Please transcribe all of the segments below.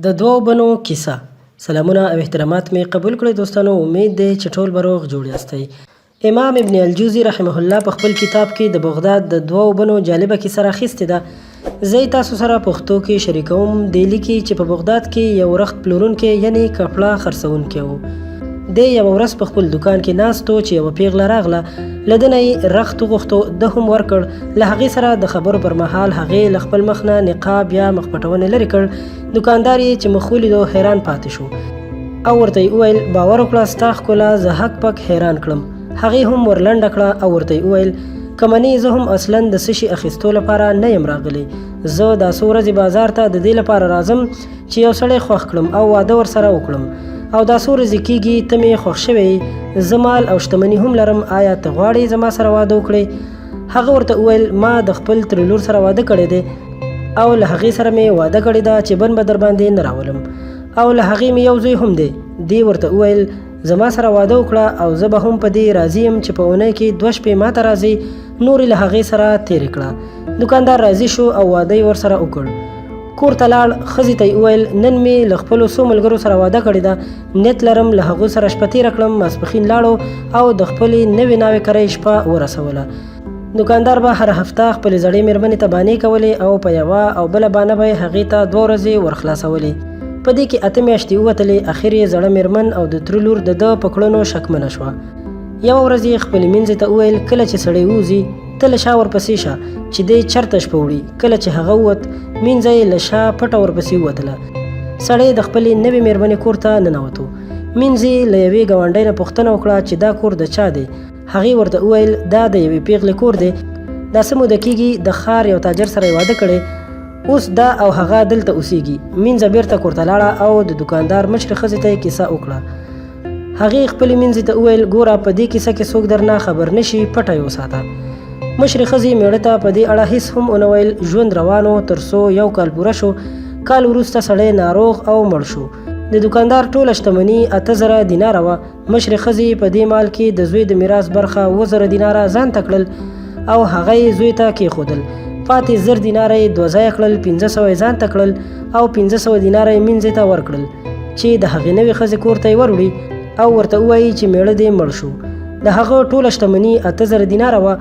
د دوو بنو کیسه. سلامونه او احترامات مې قبول کړئ دوستانو، امید دی چې ټول به روغ جوړ یاستئ. امام ابن الجوزي رحمه الله په خپل کتاب کې د بغداد د دوو بنو جالبه کیسه راخیستې ده، زه یې تاسو سره پښتو کې شریکوم. دی لیکي چې په بغداد کې یو رخت پلورونکی یعنې کپړه خرڅوونکی و. دی یوه ورځ په خپل دوکان کې ناست و چې یوه پیغله راغله، له ده نه یې رخت وغوښتو، ده هم ورکړ. له هغې سره د خبرو پر مهال هغې له خپل مخ نه نقاب یا مخ پټونه لرې کړ. دوکاندار یې چې مخ ولیدو حیران پاتې شو او ورته یې وویل، باور وکړه ستا ښکلا زه هک پک حیران کړم. هغې هم ورلنډه کړه او ورته یې وویل، که منې زه هم اصلا د څه شي اخیستو لپاره نه یم راغلې، زه دا څو ورځې بازار ته د دې لپاره راځم چې یو سړی خوښ کړم او واده ورسره وکړم او دا څو ورځې کیږي ته مې خوښ شوی یې، زه مال او شتمني هم لرم، آیا ته غواړې زما سره واده وکړې؟ هغه ورته وویل، ما د خپل تره لور سره واده کړی دی او له هغې سره مې وعده کړې ده چې بن به درباندې نه راولم او له هغې مې یو زوی هم دی. دې ورته وویل، زما سره واده وکړه او زه به هم په دې راضي یم چې په اونۍ کې دوه شپې ماته راځې، نورې له هغې سره تېرې کړه. دوکاندار راضي شو او واده یې ورسره وکړ. کور ته لاړ، ښځې ته یې وویل، نن مې له خپلو څو ملګرو سره واده کړې ده، نیت لرم له هغو سره شپه تېره کړم. ماسپښین لاړو او د خپلې نوې ناوې کره یې شپه ورسوله. دوکاندار به هره هفته خپلې زړې مېرمنې ته بانې کولې او په یوه او بله بانه به یې هغې ته دوه ورځې ورخلاصولې. په دې کې 8 میاشتې ووتلې، اخر یې زړه مېرمن او د تره لور د ده په کړنو شکمنه شوه. یوه ورځ یې خپلې مینځې ته وویل، کله چې سړی ووځي ته له شا ورپسې شه چې دی چرته شپه وړي. کله چې هغه ووت، مینځه یې له شا پټه ورپسې ووتله. سړی د خپلې نوې مېرمنې کور ته ننوتو. مینځې له یوې ګاونډۍ نه پوښتنه وکړه چې دا کور د چا دی؟ هغې ورته وویل، دا د یوې پیغلې کور دی، دا څه موده کیږي د ښار یو تاجر سره یې واده کړی، اوس دا او هغه دلته اوسیږي. مینځه بیرته کور ته لاړه او د دوکاندار مشرې ښځې ته یې کیسه وکړه. هغې خپلې مینځې ته وویل، ګوره په دې کیسه کې څوک درنه خبر نه شي، پټه یې وساته. مشرې ښځې میړه ته په دې اړه هیڅ هم ونه ویل. ژوند روان و تر څو یو کال پوره شو. کال وروسته سړی ناروغ او مړ شو. د دوکاندار ټوله شتمني 8000 دیناره وه. مشرې ښځې په دې مال کې د زوی د میراث برخه 7000 دیناره ځان ته کړل او هغه یې زوی ته کېښودل. پاتې 1000 دیناره یې دوه ځایه کړل، 500 یې ځان ته کړل او 500 دیناره یې مینځې ته ورکړل چې د هغې نوې ښځې کور ته یې وروړي او ورته ووایي چې مېړه دې مړ شو. د هغه ټوله شتمني 8000 دیناره وه،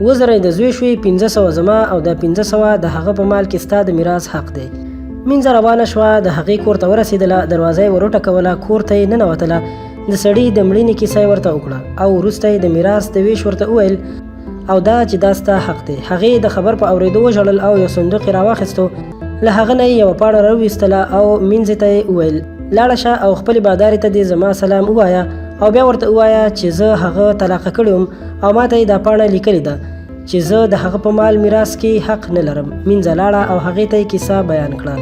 7000 یې د زوی شوې، 500 زما او دا 500 د هغه په مال کې ستا د میراث حق دی. مینځه روانه شوه، د هغې کور ته ورسېدله، دروازه یې وروټکوله، کور ته یې ننوتله، د سړي د مړینې کیسه یې ورته وکړه او وروسته یې د میراث د وېش ورته وویل او دا چې دا ستا حق دی. هغې د خبر په اورېدو وژړل او یو صندوق یې راواخیستو، له هغه نه یې یوه پاڼه راوویستله او مینځې ته یې وویل، لاړه شه او خپلې بادارې ته دې زما سلام ووایه او بیا ورته ووایه چې زه هغه طلاقه کړې وم او ما ته یې دا پاڼه لیکلې ده چې زه د هغه په مال میراث کې حق نه لرم. مینځه لاړه او هغې ته یې کیسه بیان کړه.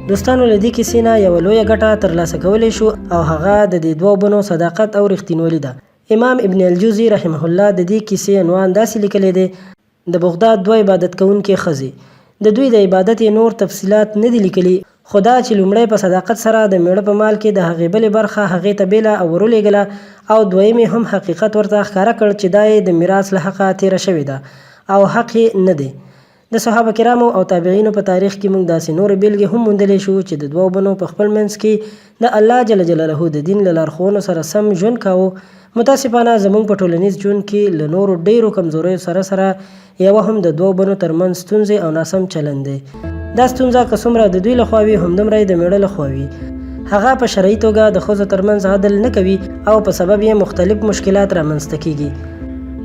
دوستانو، له دې کیسې نه یوه لویه ګټه ترلاسه کولی شو او هغه د دې دوو بنو صداقت او رښتینولي ده. امام ابن الجوزي رحمه الله د دې کیسې عنوان داسې لیکلی دی، د بغداد دوه عبادت کوونکې ښځې. د دوی د عبادت یې نور تفصیلات نه دي لیکلي، خو دا چې لومړی په صداقت سره د مېړه په مال کې د هغې بلې برخه هغې ته بېله او ورولېږله او دویم یې هم حقیقت ورته ښکاره کړ چې دا یې د میراث له حقه تېره شوې ده او حق یې نه دی. د صحابه کرامو او تابعینو په تاریخ کې موږ داسې نورې بېلګې هم موندلی شو چې د دوو بنو په خپل منځ کې د الله جل جلاله د دین له لارښوونو سره سم ژوند کاوه. متاسفانه زموږ په ټولنیز ژوند کې له نورو ډېرو کمزوریو سره سره یوه هم د دوو بنو تر منځ ستونزې او ناسم چلند دی. دا ستونزه که څومره د دوی له خوا وي همدومره یې د مېړه له خوا وي. هغه په شرعي توګه د ښځو تر منځ عدل نه کوي او په سبب یې مختلف مشکلات رامنځته کېږي.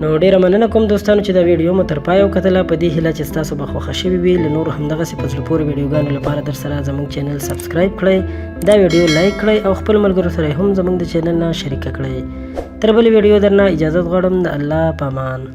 نو ډیره مننه کوم دوستانو چې دا ویډیو مو تر پایه وکتله، په دې هیله چې ستاسو به خوښه شوې وي. له نورو همدغسې په زړه پورې ویډیوګانو لپاره در سره زموږ چینل سبسکرایب کړئ، دا ویډیو لایک کړئ او خپل ملګرو سره هم زموږ د چینل نه شریکه کړئ. تر بلې ویډیو درنه اجازه غواړم، د الله پامان.